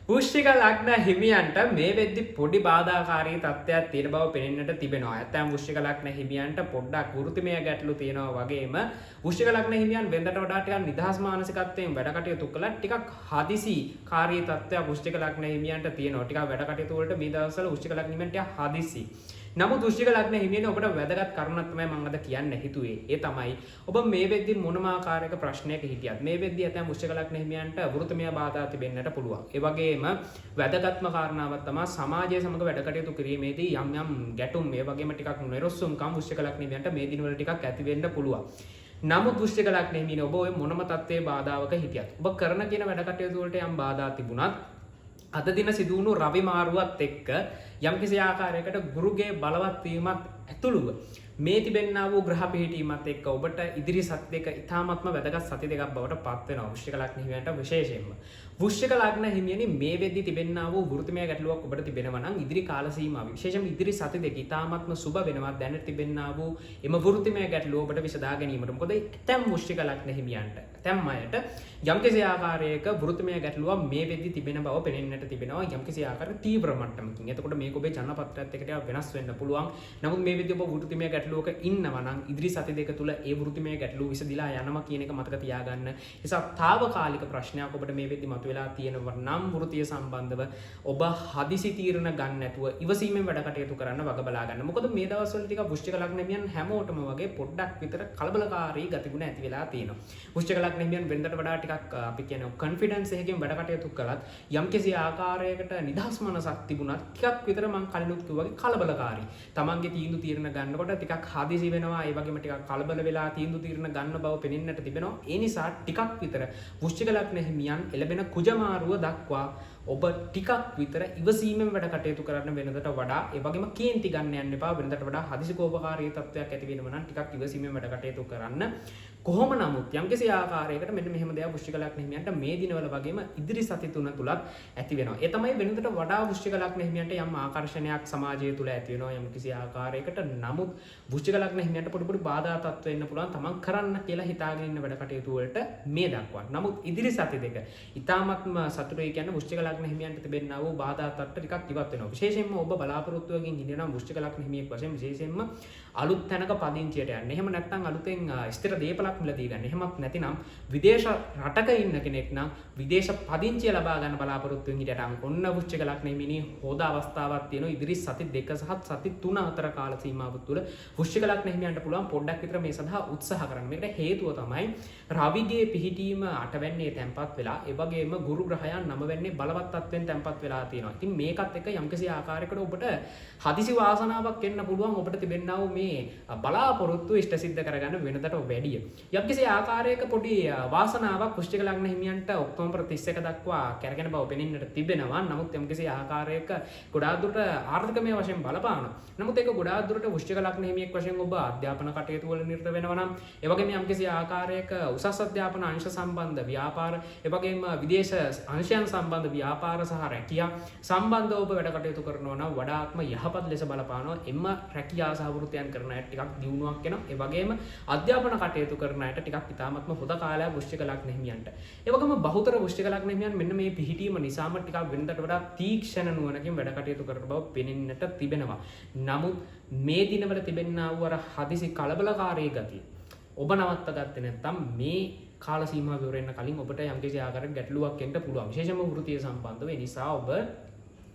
වෘශ්චික ලග්න හිමියන්ට මේ වෙද්දි පොඩි බාධාකාරී තත්ත්වයක් තියෙන බව පෙනෙන්නට තිබෙනවා. ඇත්තටම වෘශ්චික ලග්න හිමියන්ට පොඩ්ඩක් වෘත්තිමය ගැටලු තියෙනවා වගේම වෘශ්චික ලග්න හිමියන් වෙනදට වඩා ටිකක් නිදහස් මානසිකත්වයෙන් වැඩ කටයුතු කළා. ටිකක් හදිසි කාරී තත්ත්වයක් වෘශ්චික ලග්න හිමියන්ට තියෙනවා. ටිකක් වැඩ කටයුතු වලට මේ දවස්වල වෘශ්චික ලග්න හිමියන් ටිකක් හදිසි. නමුත් වෘශ්චික ලග්න හිමියනේ, ඔබට වැදගත් කරුණක් තමයි මම අද කියන්න හිතුවේ. ඒ තමයි ඔබ මේ වෙද්දි මොනම ආකාරයක ප්‍රශ්නයක හිටියත්, මේ වෙද්දි ඇතැම් වෘශ්චික ලග්න හිමියන්ට වෘත්තමය බාධා තිබෙන්නට පුළුවන්. ඒ වගේම වැදගත්ම කාරණාවක් තමයි සමාජය සමග වැඩ කටයුතු කිරීමේදී යම් යම් ගැටුම්, ඒ වගේම ටිකක් නිරොස්සුම්කම් වෘශ්චික ලග්න හිමියන්ට මේ දිනවල ටිකක් ඇති වෙන්න පුළුවන්. නමුත් වෘශ්චික ලග්න හිමියනේ, ඔබ ඔය මොනම තත්ත්වයේ බාධාවක හිටියත්, ඔබ කරන කියන වැඩ කටයුතු වලට යම් බාධා තිබුණත්, අද දින සිදු වුණු රවි මාරුවත් එක්ක යම්කිසි ආකාරයකට ගුරුගේ බලවත් වීමත් ඇතුළුව මේ තිබෙන්නා වූ ග්‍රහ පිහිටීමත් එක්ක ඔබට ඉදිරි සති දෙක ඉතාමත්ම වැදගත් සති දෙකක් බවට පත් වෙනවා වෘශ්චික ලග්න හිමියන්ට. විශේෂයෙන්ම වෘශ්චික ලග්න හිමියනි, මේ වෙද්දි තිබෙන්නා වූ වෘත්තිමය ගැටලුවක් ඔබට තිබෙනවා නම්, ඉදිරි කාල සීමාව, විශේෂයෙන්ම ඉදිරි සති දෙක ඉතාමත්ම සුබ වෙනවා දැනට තිබෙන්නා වූ එම වෘත්තිමය ගැටලුව ඔබට විසඳා ගැනීමට. මොකද ඇතැම් වෘශ්චික ලග්න හිමියන්ට, ඇතැම් අයට යම්කිසි ආකාරයක වෘත්තිමය ගැටලුවක් මේ වෙද්දි තිබෙන බව පෙනෙන්නට තිබෙනවා යම්කිසි ආකාරයක තීව්‍ර මට්ටමකින්. එතකොට මේක ඔබේ ජනපත්‍රයත් එක්ක ටිකක් වෙනස් වෙන්න පුළුවන්. නමුත් මේ වෙද්දි ඔබ වෘත්තිමය ගැටලුවක ඉන්නවා නම්, ඉදිරි සති දෙක තුල ඒ වෘත්තිමය ගැටලුව විසඳිලා යනවා කියන එක මතක තියාගන්න. නිසා තාවකාලික ප්‍රශ්නයක් ඔබට මේ වෙද්දි මතුවලා තියෙනවා නම් වෘත්තිය සම්බන්ධව, ඔබ හදිසි තීරණ ගන්න නැතුව ඉවසීමෙන් වැඩ කටයුතු කරන්න වග බලා ගන්න. මොකද මේ දවස්වල ටික වෘශ්චික ලග්න හිමියන් හැමෝටම වගේ පොඩ්ඩක් විතර කලබලකාරී ගතිගුණ ඇති වෙලා තියෙනවා. වෘශ්චික ලග්න හිමියන් වෙනදට වඩා ටිකක් අපි කියන්නේ කොන්ෆිඩන්ස් එකකින් වැඩ කටයුතු කළත්, යම්කිසි ආකාරයකට නිදහස් මනසක් තිබුණත්, ටිකක් විතර මං කලිනුත් කිව්වා වගේ කලබලකාරී. තමන්ගේ තීන්දුව තීරණ ගන්නකොට ටිකක් හදිසි වෙනවා. ඒ වගේම ටිකක් කලබල වෙලා තීන්දුව තීරණ ගන්න බව පෙනෙන්නට තිබෙනවා. ඒ නිසා ටිකක් විතර වෘශ්චික ලග්න හිමියන් එළබෙන කුජ මාරුව දක්වා ඔබ ටිකක් විතර ඉවසීමෙන් වැඩ කටයුතු කරන්න වෙනදට වඩා. ඒ වගේම කේන්ති ගන්න යන්න එපා. වෙනදට වඩා හදිසි කෝපකාරී තත්ත්වයක් ඇති වෙනවා නම් ටිකක් ඉවසීමෙන් වැඩ කටයුතු කරන්න. කොහොම නමුත් යම්කිසි ආකාරයකට මෙන්න මෙහෙම දෙයක් වෘශ්චික ලග්න හිමියන්ට මේ දිනවල වගේම ඉදිරි සති තුන තුලත් ඇති වෙනවා. ඒ තමයි වෙනදට වඩා වෘශ්චික ලග්න හිමියන්ට යම් ආකර්ෂණයක් සමාජය තුල ඇති වෙනවා යම්කිසි ආකාරයකට. නමුත් වෘශ්චික ලග්න හිමියන්ට පොඩි පොඩි බාධා තත්ත්ව එන්න පුළුවන් තමන් කරන්න කියලා හිතාගෙන ඉන්න වැඩ කටයුතු වලට මේ දක්වා. නමුත් ඉදිරි සති දෙක ඉතාමත්ම සතුටුයි කියන්නේ වෘශ්චික ලග්න හිමියන්ට තිබෙනා වූ බාධා තත්ත්ව ටිකක් ඉවත් වෙනවා. විශේෂයෙන්ම ඔබ බලාපොරොත්තුවකින් ඉඳිනවා වෘශ්චික ලග්න හිමියෙක් වශයෙන් විශේෂයෙන්ම අලුත් තැනක පදිංචියට යන්න. එහෙම නැත්නම් අලුතෙන් ස්ථිර දේපලක් මිලදී ගන්න. එහෙමත් නැතිනම් විදේශ රටක ඉන්න කෙනෙක් නම් විදේශ පදිංචිය ලබා ගන්න බලාපොරොත්තුවෙන් හිටියට නම්, ඔන්න වෘශ්චික ලග්න හිමිනි, හොඳ අවස්ථාවක් තියෙනවා. ඉදිරි සති 2 සහ සති 3 අතර කාල සීමාව තුළ වෘශ්චික ලග්න හිමියන්ට පුළුවන් පොඩ්ඩක් විතර මේ සඳහා උත්සාහ කරන්න. මේකට හේතුව තමයි රවිගේ පිහිටීම අටවැන්නේ තැන්පත් වෙලා, ඒ වගේම ගුරු ග්‍රහයන් නවවැන්නේ බලවත් තත්ත්වයෙන් තැන්පත් වෙලා තියෙනවා. ඉතින් මේකත් එක්ක යම්කිසි ආකාරයකට ඔබට හදිසි වාසනාවක් එන්න පුළුවන් ඔබට තිබෙනා වූ මේ බලාපොරොත්තු ඉෂ්ට සිද්ධ කරගන්න වෙනදට වැඩිය. යම්කිසි ආකාරයක පොඩි වාසනාවක් වෘශ්චික ලග්න හිමියන්ට ඔක්තෝබර් 31 දක්වා කැරගෙන බව පෙනෙන්නට තිබෙනවා. නමුත් යම්කිසි ආකාරයක ගොඩාක් දුරට ආර්ථිකමය වශයෙන් බලපානවා. නමුත් ඒක ගොඩාක් දුරට වෘශ්චික ලග්න හිමියෙක් වශයෙන් ඔබ අධ්‍යාපන කටයුතු වල නිරත වෙනවා නම්, ඒ වගේම යම්කිසි ආකාරයක උසස් අධ්‍යාපන අංශ සම්බන්ධ ව්‍යාපාර, ඒ වගේම විදේශ අංශයන් සම්බන්ධ ව්‍යාපාර සහ රැකියා සම්බන්ධව ඔබ වැඩ කටයුතු කරනවා නම් වඩාත්ම යහපත් ලෙස බලපානවා. එම රැකියා සහ වෘත්තයන් කරන අයට ටිකක් දියුණුවක් එනවා. ඒ වගේම අධ්‍යාපන කටයුතු කරන අයට ටිකක් ඉතාමත්ම හොඳ කාලයක් වෘශ්චික ලග්න හිමියන්ට. ඒ වගේම බහුතර වෘශ්චික ලග්න හිමියන් මෙන්න මේ පිහිටීම නිසාම ටිකක් වෙනදට වඩා තීක්ෂණ නුවණකින් වැඩ කටයුතු කරන බව පෙනෙන්නට තිබෙනවා. නමුත් මේ දිනවල තිබෙනා වූ අර හදිසි කලබලකාරී ගතිය ඔබ නවත්ත ගත්තේ නැත්නම්, මේ කාල සීමාව ඉවර වෙන්න කලින් ඔබට යම්කිසි ආකාරයක ගැටලුවක් එන්න පුළුවන්. විශේෂයෙන්ම වෘත්තීය සම්බන්ධව. ඒ නිසා ඔබ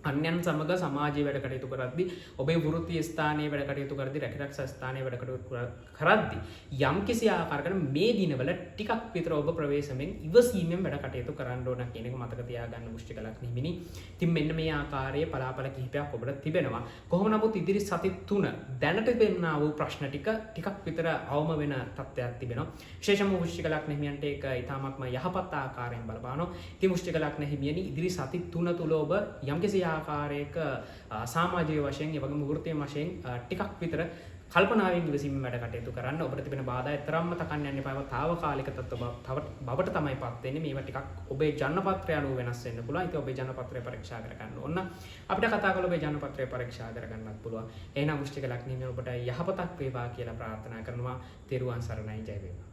අන්‍යයන් සමග සමාජයේ වැඩ කටයුතු කරද්දී, ඔබේ වෘත්තීය ස්ථානයේ වැඩ කටයුතු කරද්දී, රැකිරක්ෂා ස්ථානයේ වැඩ කටයුතු කරද්දී යම්කිසි ආකාරයකට මේ දිනවල ටිකක් විතර ඔබ ප්‍රවේශමෙන් ඉවසීමෙන් වැඩ කටයුතු කරන්න ඕන කියන එක මතක තියාගන්න වෘශ්චික ලග්න හිමිනි. ඉතින් මෙන්න මේ ආකාරයේ පලාපල කිහිපයක් ඔබට තිබෙනවා. කොහොම නමුත් ඉදිරි සති තුන දැනට තිබෙනා වූ ප්‍රශ්න ටික ටිකක් විතර අවම වෙන තත්ත්වයක් තිබෙනවා. විශේෂයෙන්ම වෘශ්චික ලග්න හිමියන්ට ඒක ඉතාමත්ම යහපත් ආකාරයෙන් බලපානවා. ඉතින් වෘශ්චික ලග්න හිමියනි, ඉදිරි සති තුන තුල ඔබ යම්කිසි ආකාරයක සමාජීය වශයෙන්, ඒ වගේම වෘත්තීය වශයෙන් ටිකක් විතර කල්පනාවෙන් ඉවසීමෙන් වැඩ කටයුතු කරන්න. ඔබට තිබෙන බාධා එතරම්ම තකන්න යන්න එපා. ඒවා තාවකාලික තත්ත්ව බවට තමයි පත් වෙන්නේ. මේවා ටිකක් ඔබේ ජනපත්‍රය අනුව වෙනස් වෙන්න පුළුවන්. ඉතින් ඔබේ ජනපත්‍රය පරීක්ෂා කරගන්න ඕන. අපිට කතා කරලා ඔබේ ජනපත්‍රය පරීක්ෂා කරගන්නත් පුළුවන්. එහෙනම් වෘශ්චික ලග්න හිමියන්, ඔබට යහපතක් වේවා කියලා ප්‍රාර්ථනා කරනවා. තෙරුවන් සරණයි. ජය වේවා.